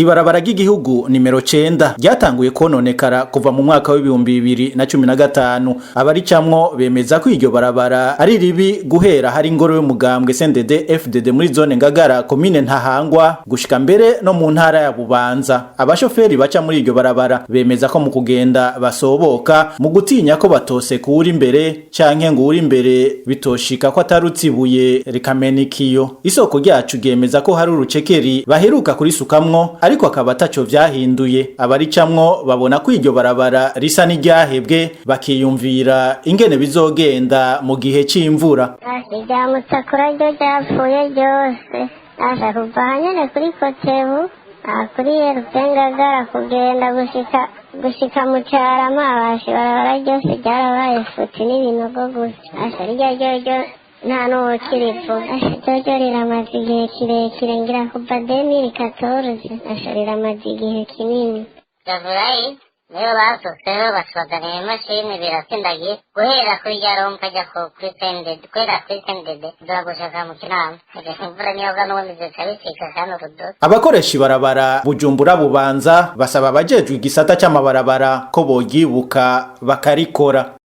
Ibarabara ry'igihugu nimero 9 ryatanguye kononekara kuva mu mwaka w'2015. Abaricamwo bemeza ko iryo barabara ari ribi guhera hari ingoro y'umugambwe CNDD FDD muri zone Ngagara, komine Ntahangwa, gushika mbere no mu ntara ya Bubanza. Abashoferi baca muri iryo barabara bemeza ko mu kugenda basoboka mu gutinya ko batose kuwuri imbere canke ngo uri imbere bitoshika ko atarutse ibuye rikamena ikiyo. Isoko ryacu ryemeza ko hari urucekeri baheruka kurisukamwo, ariko akaba ataco vyahinduye. Abaricamwo babona ko iryo barabara risa n'iryahebwe, bakiyumvira ingene bizogenda mu gihe c'imvura. Irya Mutakura ryo ryapfuye ryose. Asha, kuva ahanyene kuri Kotebu, aha kuri Yerupengagara, kugenda gushika mu Carama, abasha, ibarabara ryose ryarabaye futi n'ibinogo gusa. Asha, rirya ryoryo nta n'uwukirivuga. Asha, ryoryo riramaze igihe kirekire, ngira kuva 2014. Asha, riramaze igihe kinini. Javurayi niyo basutseho, basuzaniye imashini biratsindagiye guhera kuri rya rompa ajya kuri sendede, guhera kuri sendede gushika mu Kinama. Imvura niyoga n'ubundi zica bicika kandi urudodo. Abakoresha ibarabara Bujumbura Bubanza basaba abajejwe igisata c'amabarabara ko bogibuka bakarikora.